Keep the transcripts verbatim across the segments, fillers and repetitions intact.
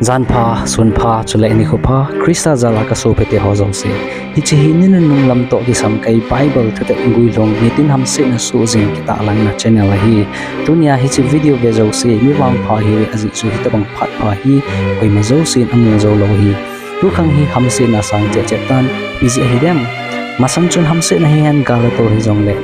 Janpha, sunpha, chuleh nikho pha, Christa jal a ka sopite ho jouse. Hiche hi ni nunung lam toh kisam kei Bible thutep guilhung nitin hamsetna suhjing kitahlangna channel ahi. Tunia hiche video ve jouse, mi vangpha hi ajeh chu hitobang phat pha hi koima jousen amu jou lou ahi. Tukhang hi hamsetna sang cheh cheh tan, ijeh ahidem. Masang chun hamsetna hihen gal atol hijongleh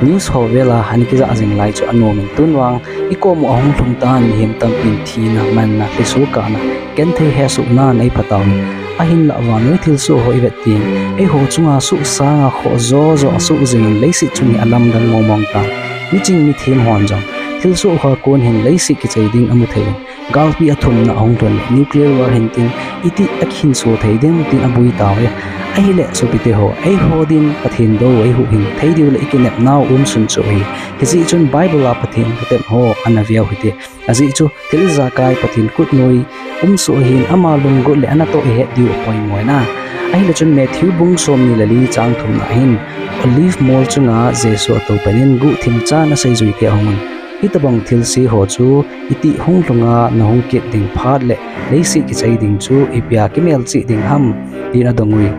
news ho vela ana kijah jing lai chu anomin, tun vang i kom u ahung lhung tan, mihem tampin thina, manna, lhiso kahna, genthei hesohnan eipha tauvin. Ahinlah vannoi thilsoh ho ivet teng, eiho chunga suhsanga khoh jo jo asuh jingin leiset chung hi alamdang mong mong tan. Miching mithem hon jong thilsoh hoa kon hin leiset kichai ding amu thei in, galpi athumna ahung lhun leh nuclear war hintin, iti akhinso thei dem tin aboi tauve. Ahileh sopite ho, eiho din Pathen dou eihuhhing thei diu leh ikinepnau umsun chu ahi. Hijeh chun Bible a Pathen thutep ho ana veu hite. Ajeh chu thil ijakai Pathen khut noi umsoh ahin, ama lunggot leh anatoh ihet diu apoimo ahi. Ahileh chun Matthew bung somni le li chang thumna hin, Olive mol chunga Jesu atou panin guhthim chan aseijuite ahungun, hitobang thilse ho chu itih hung lhunga nahung kit ding phat leh leiset kichai ding chu ipia kimelchih ding ham, tin adong ui.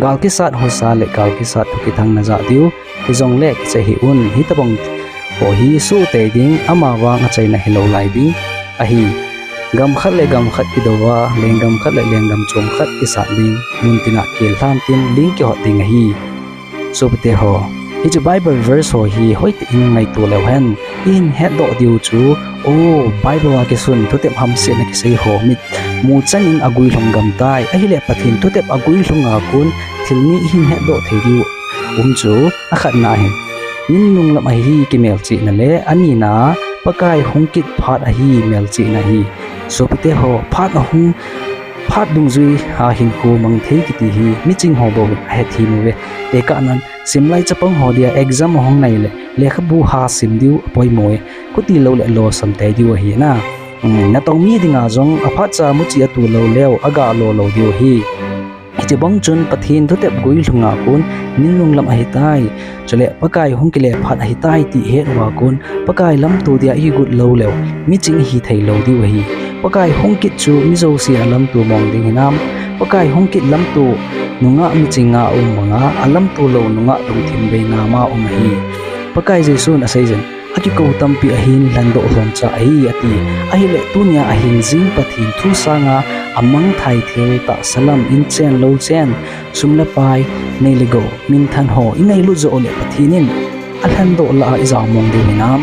Gal kisat husa leh gal kisat thu kithang najah diu, hijongleh kicha hih un, hitobang ho hi suhtei ding, amavang achaina hilou lai ding ahi. Gam khat leh gam khat kidouva, lenggam khat leh lenggam chom khat kisat ding, muntina kel lhan tin ling kihot ding ahi. Sopite ho, hiche Bible verse ho hi hoitah in ngaito leu hen, ihin hetdoh diu chu, o, Bible a kisun thutep hamsetna kisei ho mit muchan in aguilhung gam tai, ahileh Pathen thutep aguilhunga kon thil ni ihin hetdoh thei diu um chu, akhatna ahin, ni nunung lam ahi kimelchihna le, anina Pakai hung kit phat ahi melchihna ahi. Sopite ho, phat ahung, phat dungjui a hinkho mang thei kiti hi miching ho bouvin ahethem uve. Tekahnan, simlai chapang ho dia exam ahung nai leh lekhabu ha sim diu apoimo e. Khuti lou leh losam tei diu ahi na. Natong mi dinga jong aphatcha muchi atu lou leu aga lo lou diu ahi. Hiche bang chun Pathen thutep guilhunga kon ni nunung lam ahitai, chuleh Pakai hung kile phat ahitai ti ihet uva kon Pakai lamto dia ikigot lou leu miching ihi thei lou diu ahi. Pakai hung kit chu mi jousen alamto mong ding hinam? Pakai hung kit lamto nungah michinga um banga alamto lou nungah lungthim beina ma um ahi. Pakai Jesun aseiyin, akikou tampi ahin lhendoh lhomcha ahi, ati. Ahileh tunia ahing jing Pathen thu sanga amangthai thil tahsa lam in chen lou chen, sum le pai, nei le gou, minthan ho inei lut joh uleh Pathen in alhendoh lah a ijao mong diu hinam?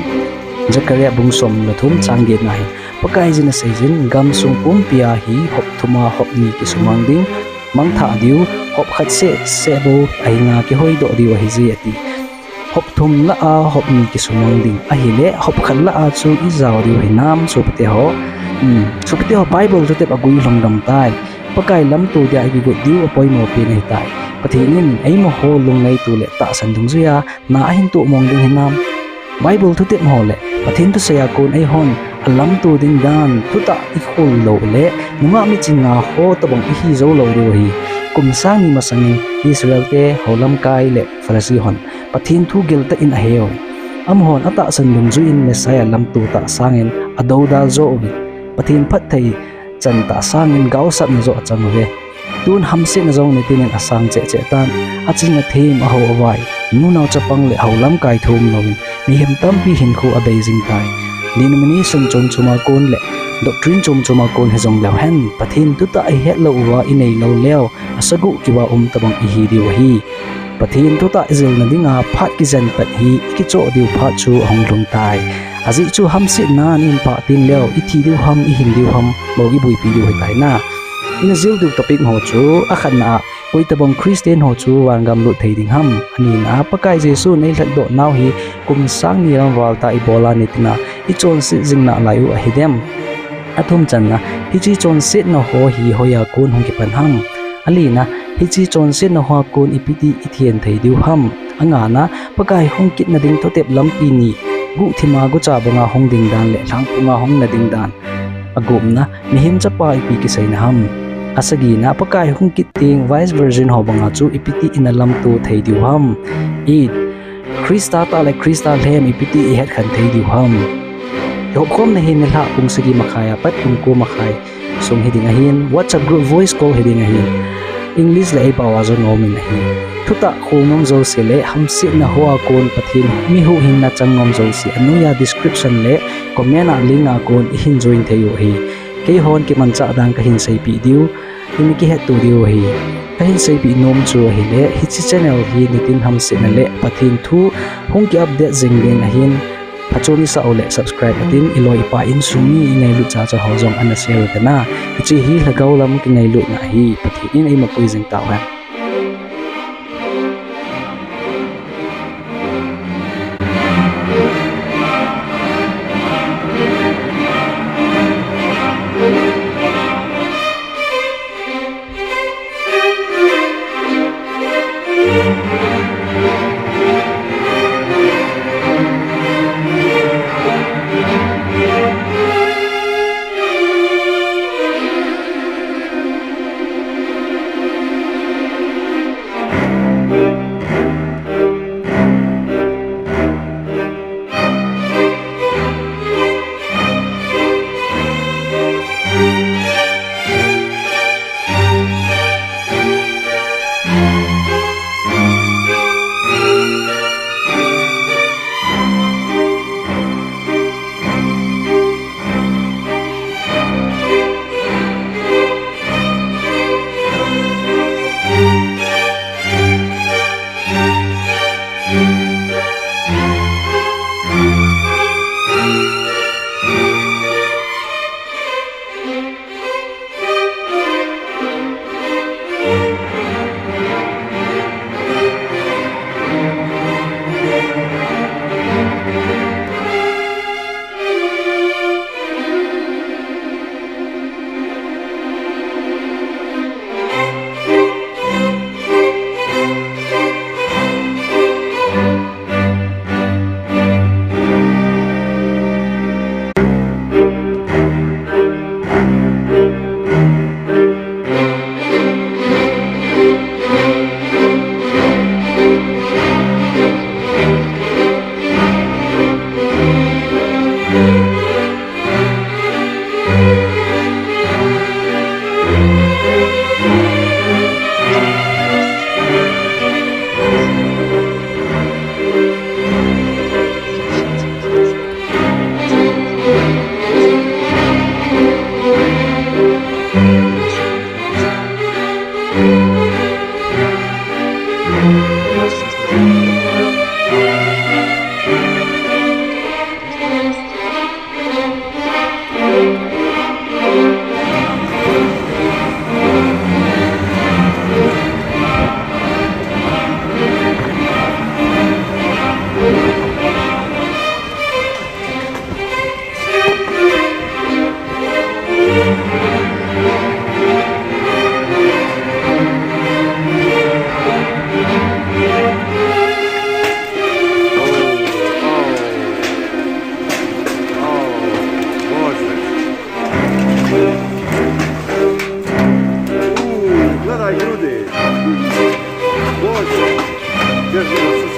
Zechariah bung som le thum chang getna hin Pakaiyin aseiyin, gamsung pumpia hi hop thuma hop ni kisumang ding, mangthah diu, hop khat seh seh bou ahinga kihoidoh diu ahije ati. Hop thum lah a hop ni kisumang ding ahileh hop khat lah a chu ijao diu hinam, sopite ho? Sopite ho, Bible thutep aguilhung gam tai. Pakai lamto dia ikigot diu apoimo pen ahitai. Pathen in eimaho lungngaito leh tahsan dungjuia na ahin toh mong ding hinam? Bible thutep ho leh Pathen thusei a kon eihon alamto ding dan thutah ikhol lou uleh nungah michinga ho tobang ihi jou lou diu ahi. Kum sang ni masangin Israelte, houlamkai leh Pharisee hon Pathen thu geltah in aheu. Amahon atahsan dungjuiyin Messiah lamto tah sangin adoudal joh uvin, Pathen phatthei chan tah sangin gaosapna joh achang uve. Tun hamsetna jong nitin in asang cheh cheh tan. Aching athem, ahao avai, nunao chapang leh houlamkai thum louvin mihem tampi hinkho abei jing tai. Denomination chom choma kon leh doctrine chom choma kon hijong leu hen, Pathen thutah ihet lou uva inei lou leu, asagoh kiva um tobang ihi diu ahi. Pathen thutah ijilna dinga phat kijen pat hi ikichoh diu phat chu ahung lhung tai. Ajeh chu hamsetnan ihin pah teng leu ithi diu ham, ihin diu ham bou iboipi diu ahitai na. Ina jil diu topic ho chu, akhatna a, koi tobang Christian ho chu vangam lut thei ding ham? Anina a, Pakai Jesun eilhatdoh nau hi kum sang ni lam val tah ibola nitin a ichonset jing nalai u ahidem? Athum channa, hiche chonsetna ho hi hoiya kon hung kipan ham? Alina, hiche chonsetna hoa kon ipiti ithen thei diu ham? Angana, Pakai hung kitna ding thutep lampi ni, guhthima gucha banga hung ding dan leh lhangphunga hungna ding dan. Agupna, mihem chapa ipi kiseina ham? Asagina, Pakai hung kit teng vice virgin ho banga chu ipiti ina lamto thei diu ham? It, Christa tah leh Christa lhem ipiti ihetkhen thei diu ham? Ihopkhomna hi nilhah pung sagi makhai a pat pung ko makhai sung hiding ahin, WhatsApp group voice call hiding ahin, English le eipao a jong aumin ahi. Thutah khol nom jouse le hamsetna hoa kon Pathen mi huhhingna chang nom jouse anoiya description le comment a link a kon ihin join thei u ahi. Keihon kimanchah dan kahin seipeh diu, ina kihetto diu ahi. Kahin seipeh nom chu ahile, hiche channel hi nitin hamsetna le Pathen thu hung ki update jing ding ahin, phachom isah u le subscribe atin, iloi ipai insung mi ingailut chacha ho jong ana share u tena. Hiche hi lhagao lam kingailutna ahi, Pathen in eimapui jing tauhen. Ooh, what are you doing? Боже, держи.